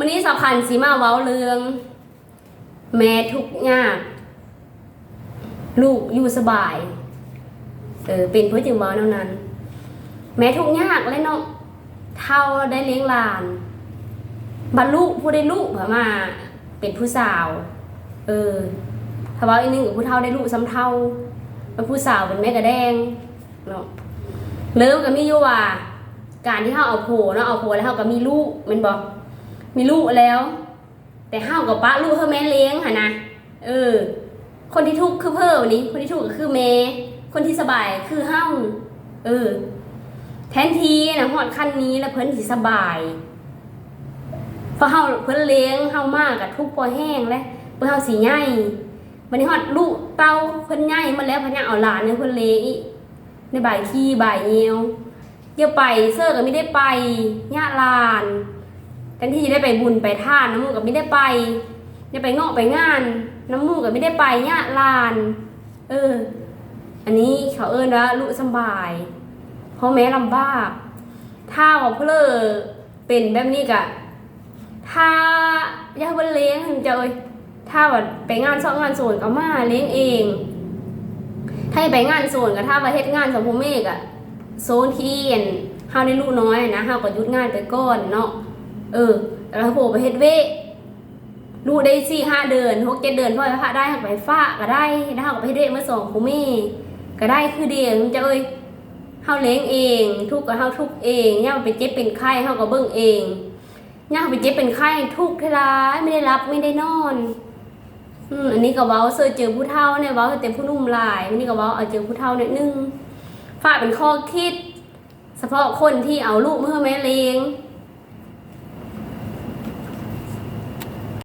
ມື້ນີ້ສາວຄັນຊິມາເວົ້າເລື່ອງ ແມ່ທຸກຍາກ ລູກຢູ່ສະບາຍ. ເອີ ເປັນເພິ່ນຈຶ່ງເວົ້າແນວນັ້ນ. ແມ່ທຸກຍາກແຫຼະເນາະ ເຖົ້າໄດ້ລ້ຽງຫຼານ ບັດລູກ ຜູ້ໄດ້ລູກເພິ່ນມາເປັນຜູ້ສາວ. ເອີ ຖ້າເວົ້າອີກໜຶ່ງ ຜູ້ເຖົ້າໄດ້ລູກສ່ຳເຖົ້າ ບັດຜູ້ສາວເປັນແມ່ກະແດງເນາະ. ເລີ່ມກໍມີຢູ່ວ່າ ການທີ່ເຮົາເອົາຜົວເນາະ ເອົາຜົວແລ້ວເຮົາກໍມີລູກແມ່ນບໍ່? ມີລູກແລ້ວ ແຕ່ເຮົາກໍປະລູກໃຫ້ແມ່ລ້ຽງຫັ້ນນະ. ເອີ ຄົນທີ່ທຸກຄືເພິ່ນນີ້ ຄົນທີ່ທຸກກໍຄືແມ່ ຄົນທີ່ສະບາຍຄືເຮົາ. ເອີ ແທນທີ່ນະ ຮອດຂັ້ນນີ້ແລ້ວເພິ່ນຊິສະບາຍ ເພາະເຮົາ ເພິ່ນລ້ຽງເຮົາມາກໍທຸກພໍແຮງແລ້ວ ເພື່ອເຮົາຊິໃຫຍ່. ບັດນີ້ຮອດລູກເຕົ້າເພິ່ນໃຫຍ່ໝົດແລ້ວ ເພິ່ນຍັງເອົາຫຼານໃຫ້ເພິ່ນເລງອີກ ໃນບາຍຂີ້ບາຍຍ່ຽວ. ຢ່າໄປເຊີກໍມີໄດ້ໄປຍາດຫຼານ ແທນທີ່ຈະໄດ້ໄປບຸນໄປທານນຳໝູ່ກໍມີໄດ້ໄປ ຢ່າໄປເງາະໄປງານນຳໝູ່ກໍມີໄດ້ໄປຍາດຫຼານ. ເອີ ອັນນີ້ເຂົາເອີ້ນວ່າລູກສຳບາຍ ພໍ່ແມ່ລຳບາກ. ຖ້າວ່າເພີ້ເລີ ເປັນແບບນີ້ກະ ຖ້າຢາກໃຫ້ເພິ່ນລ້ຽງຫັ້ນເຈົ້າເອີຍ ຖ້າວ່າໄປງານຊອກງານໂສນກໍມາລ້ຽງເອງ. ຖ້າໄປງານໂສນກໍ ຖ້າວ່າເຮັດງານສອງພໍ່ແມ່ກະ ໂຊນທີ່ອັນເຮົາໄດ້ລູກນ້ອຍນະ ເຮົາກໍຢຸດງານໄປກ່ອນເນາະ. ເອີ ແລ້ວໃຫ້ຜົວໄປເຮັດວຽກ ລູກໄດ້ສີ່ຫ້າເດືອນ ຫົກເຈັດເດືອນ ພໍໄປຝາກໄດ້ ເຮົາກໍໄປຝາກກໍໄດ້ ແລ້ວເຮົາກໍໄປເຮັດວຽກມາສອງພໍ່ແມ່ກໍໄດ້ຄືດຽວເຈົ້າເອີຍ. ເຮົາລ້ຽງເອງ ທຸກກໍເຮົາທຸກເອງ ຍາມເຮົາເປັນເຈັບເປັນໄຂ້ເຮົາກໍເບິ່ງເອງ. ຍາມເຮົາເປັນເຈັບເປັນໄຂ້ທຸກຫຼາຍ ບໍ່ໄດ້ຫຼັບບໍ່ໄດ້ນອນ. ອືມ ອັນນີ້ກໍເວົ້າເຊີເຈີຜູ້ເຖົ້າແດ່ ເວົ້າແຕ່ຜູ້ໜຸ່ມຫຼາຍ ມື້ນີ້ກໍເວົ້າເອົາເຈີຜູ້ເຖົ້າໜ້ອຍໜຶ່ງ ຝາກເປັນຂໍ້ຄິດ ສະເພາະຄົນທີ່ເອົາລູກມາໃຫ້ແມ່ລ້ຽງ